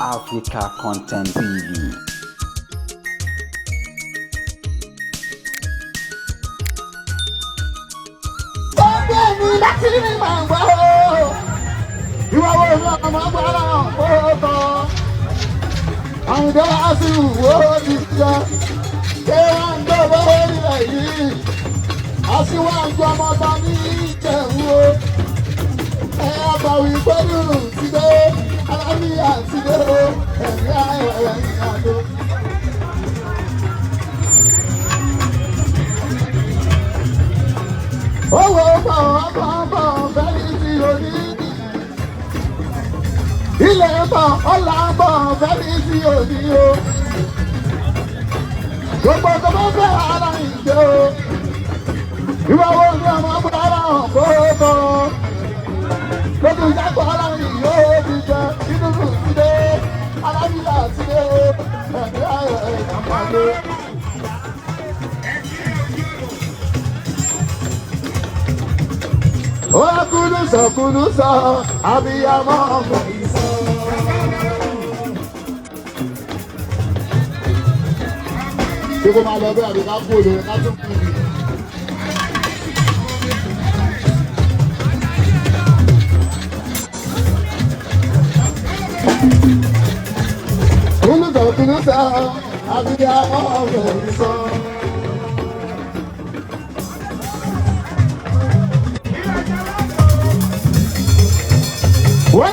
Africa Content TV. Ọgbẹ́ mi láti ní màá gbọ́ o. Ìwà wo ni ọmọ gbọ́dọ̀ ó tọ́? Àyìndé wá sí ìwò ti jẹ. Ṣé wọ́n ń gbọ́ bó ilẹ̀ yìí? Aṣíwájú ọmọọba ní Ìjẹ̀bú o. Ẹ àbàwí pẹ̀lú ti dé. Alámìyá ti dé o. Ẹ̀mí ayọ̀ ẹ̀yìn àdó. Owó bọ̀ ọkọ̀ bọ̀ fẹ́rí ti òní. Ilẹ̀ bọ̀ ọ̀là bọ̀ fẹ́rí ti òní o. Gbogbo tó bá fẹ́ ara ìjọ o. Ìwà wo ni ọmọ gbọ́dọ̀ kó bọ̀? Lójú ìjágbọ́ ara ìyó ti jẹ inú ti dé. Alábíyà ti dé o. Ẹ̀mí ayọ̀ ẹ̀yà pàdé. Ó kúlù sọ kúlù sọ, abiyamọ ọmọ ìsọ. Ṣé kó máa lọ bẹ́ẹ̀ àbí ká kú olórin ká tún kú ni? Kúlù sọ kúlù sọ, abiyamọ ọmọ ìsọ. Wọ́n